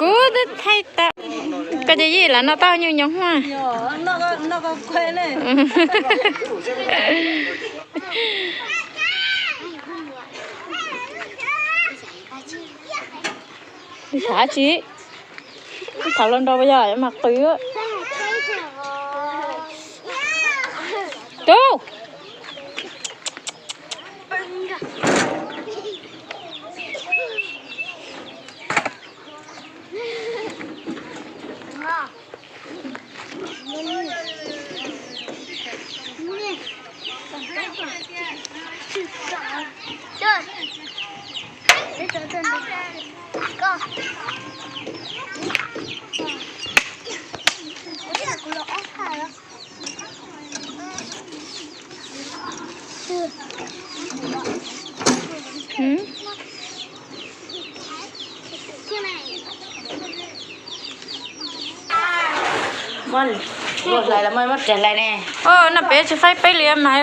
Kuv twb thaij tau. Koj cov yij lam noj tau nyuj nyob huaj. Xav tsi? Thaum los nrog yog mas qw. Tub. Vale. Hlais los mas muab hlais ne. Noj peb tsis faib peb li mas.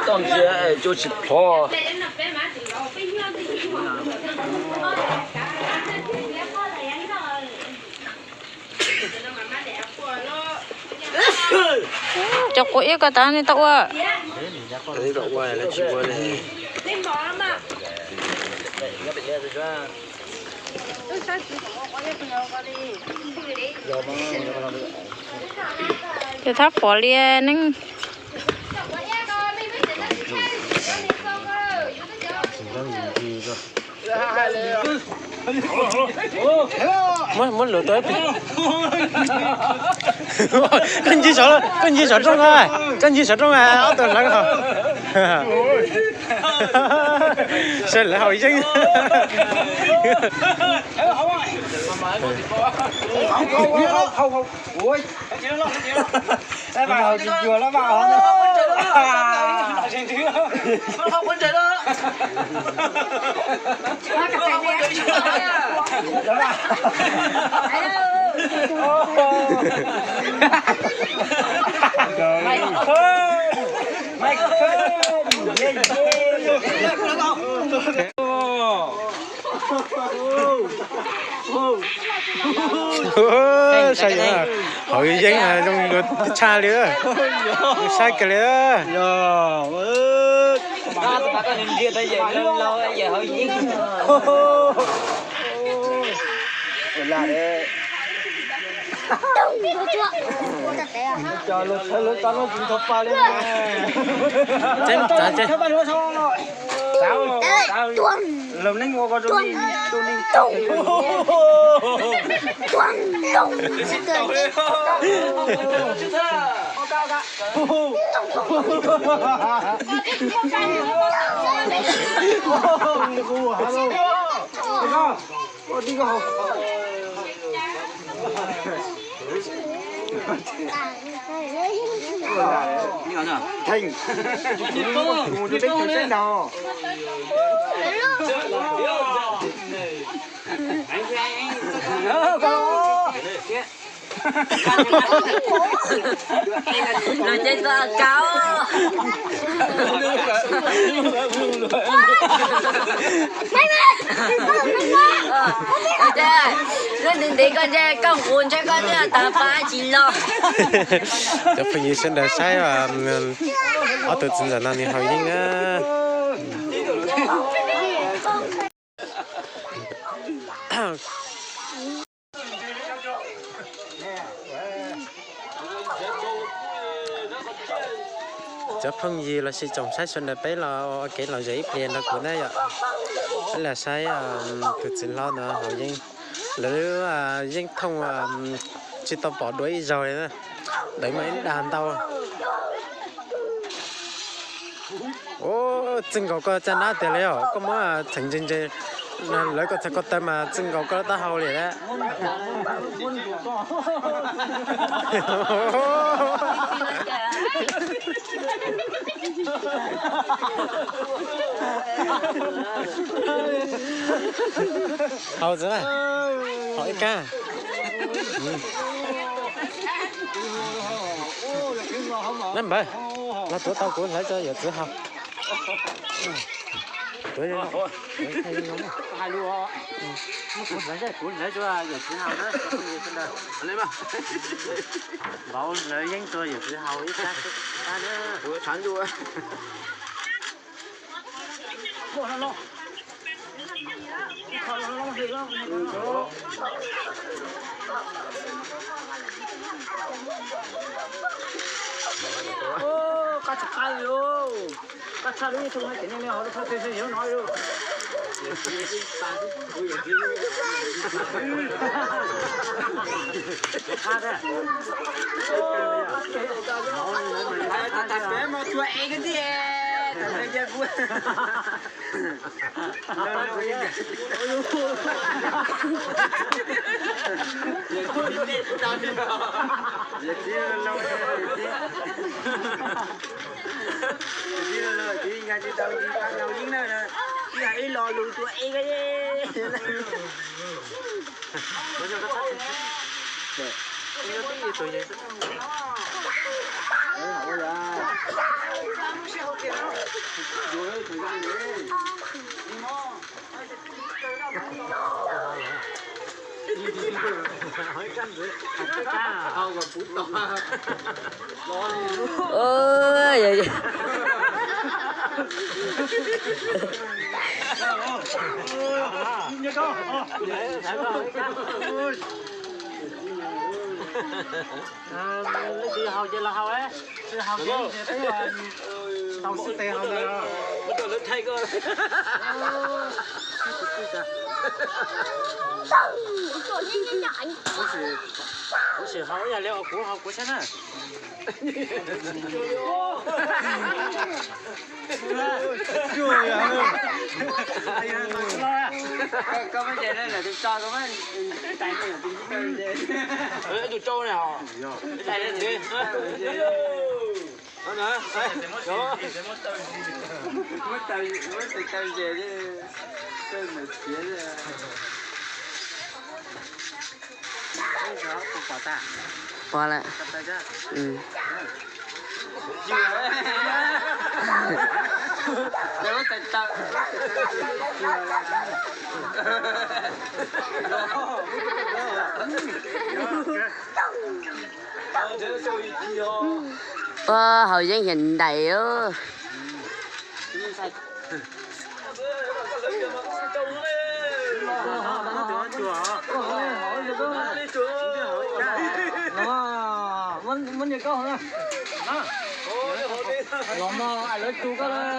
Toj ntsia cuj tsis plhov. Cov quav iab ko tas nej tau ua? Ces thab pom li neeb. Muab lus rau. Koj ncig saum, koj ncig saum rooj, koj ncig saum rooj ob tug hlawv. Saib lawv haus yeeb. Saib haus yeeb zoo tshaj li, saib kiag li. Los ces tus a kauv. Lub ntev ntev koj ntshe koj nqus ntshe koj twb tas pab tsis los. Cov phooj ywg sawv daws saib, ob tug txiv ntxawm no nws haus yeeb na. Cov phooj ywg los sis tsoom saib sawv daws peb los ua kev lom zem ib pliag nrog kuv na yom. Peb los saib tus txiv hlob no haus yeeb. Lawv yeeb thooj tsis tau pom dua ib zaug li na. Dawv mas ib dag ntau. Txij nkaus koj caj dab tiag li os, koj muab txheem ntse ntse, lawv kom txheem ko taw mas txij nkaus koj lub taub hau li lawm. Haus txiv, haus ib kab. Nab npawg, los tuav tau kuv hlawv rau yawm txiv haus. Kuv hlawv rau yawm txiv haus na. Vauv hlawv yeeb rau yawm txiv haus ib kab. Ib lo lus tuaj ev. Leej twg haus ces los haus, tsis haus ces tau xwb tes haus ntawd. Kuv sim haus ib yam li kuv haus kuv saib na. Tus tsau ne. Pom lawm. Ua haus yeeb hiam ntais. Los mog, lawv tus koj lawm.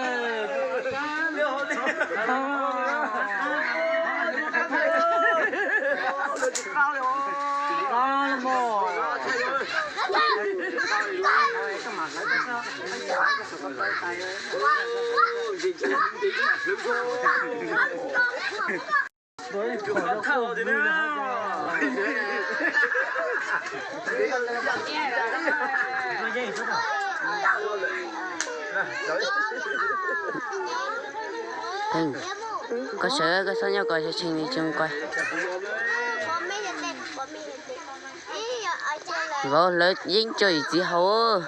Koj sawv, koj txhob nyob ko, tshee li tsis muaj ko. Vauv hlawv yeeb tso yim txiv haus.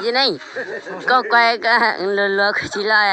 Yim neej, koj kuaj luag luag kuv tsis loj.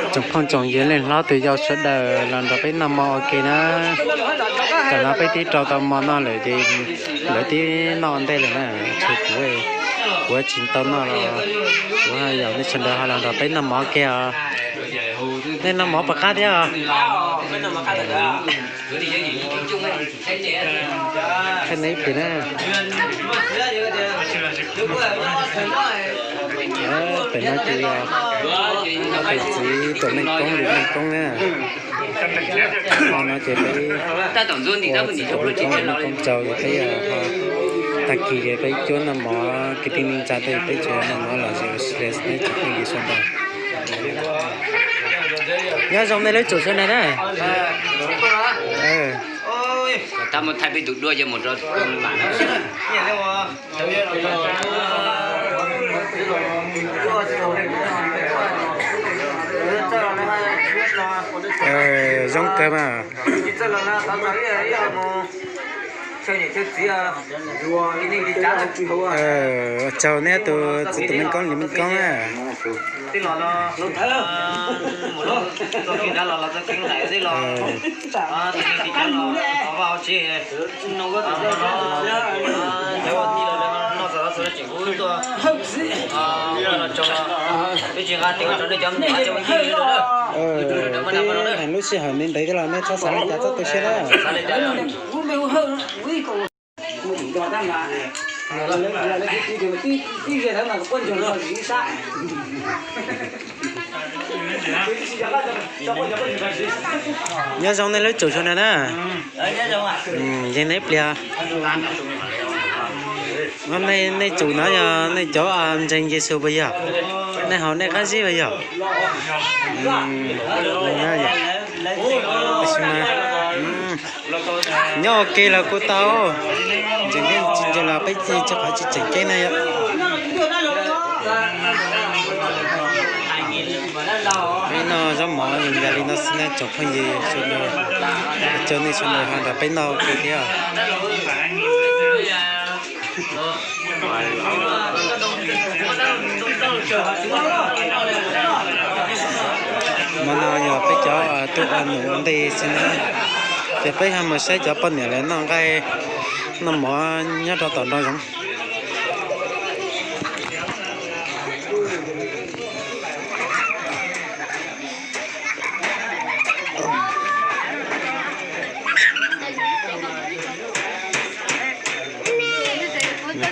Tsoom phooj tsoom ywg, leej hlob tus yau sawv daws los nrog peb noj mov ua ke na. Tam no peb twb rau tau mov noj lawm ces lawv twb noj ua ntej lawm na. Tshuav kuv, kuv tsis tau noj los kuv yog nej sawv daws ho los nrog peb noj mov ua ke os. Nej noj mov puas qab thiab os? Peb no ces yog ob tug txiv, tus Meej Koob, Meej Koob na. Ho no ces peb ua txiv tus Meej Koob, Meej Koob tsaug ces peb tag kis ces peb cuab noj mov kwv tij neej tsa tej peb tseem noj mov los sis ua si li peb tsoom phooj ywg sawv daws. Nyob zoo nej lub tsev sawv daws na. Kom tab muab thaij peb tus duab coj mus rau mam na. Zoo kawg mas. Ua tsaug nej tus txiv tus Meej Koob, Liv Meej Koob na. Lub sij hawm ntev ntev thiab los nej txhob xav li cas txhob tu siab na. Nyob zoo nej lub tsum sawv daws na. Yeej nej pliag. Nej tsum no yog nej cov ntseeg Yexus puas yog? Nej haus nej qab zib puas yog? Nyob ua ke los kuj tau, ntseeg thiab tsis ntseeg los peb tsis qhov tsis tseem ceeb na yom. Peb noj zaub mov zoo yam li no xwb na tsoom phooj ywg sawv daws, caw nej sawv daws ho nrog peb noj ua ke thiab. Hmo no yog peb cov tuaj ua num ua ntej xwb na, ces peb ho mus saib cov poj niam lawv noj nqaij noj mov nyob rau tom nraum zoov.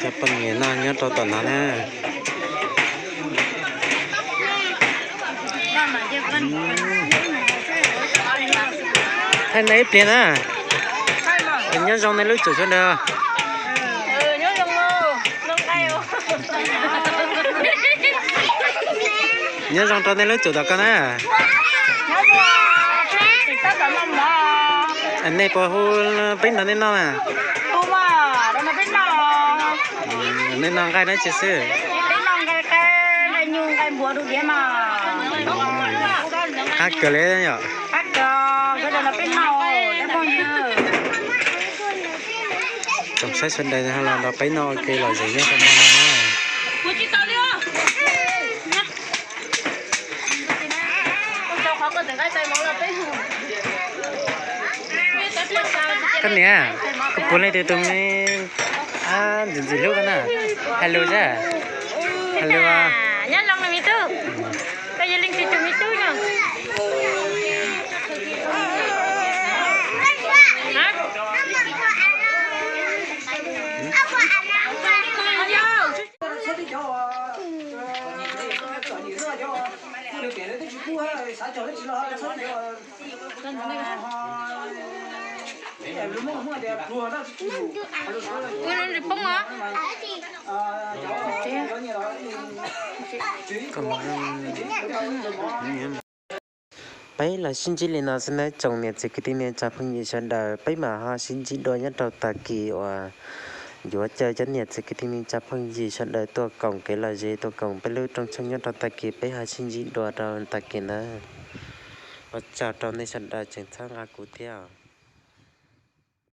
Cov poj niam noj nyob rau tom no na. Thaij nej ib pliag na. Nyob zoo nej lub tsum sawv daws. Nyob zoo rau nej lub tsum tom koj na. Nej puas hu peb nrog nej noj na? Nej noj nqaij dab tsi xwb? Qab kawg li yom. Tsoom saib sawv daws los nrog peb noj ua ke lom zem nyob rau hmo no na. Koj niam, koj puav leej tus tus me ntxim ntxim hlub koj na. Hais lus thiab. Hais lus. Nyob zoo me tub. Koj yog leej twg tus me tub no? Peb los sib ntsib li no xwb nawb tsoom niam txiv kwv tij neej tsa phooj ywg sawv daws, peb mam ho sib ntsib dua nyob rau tag kis uas yuav caw cov niam txiv kwv tij neej tsa phooj ywg sawv daws tuaj koom kev lom zem, tuaj koom peb lub rooj tshoob nyob rau tag kis, peb ho sib ntsib dua rau tag kis ntawd. Ua tsaug rau nej sawv daws tseem txhawb nqa kuv thiab.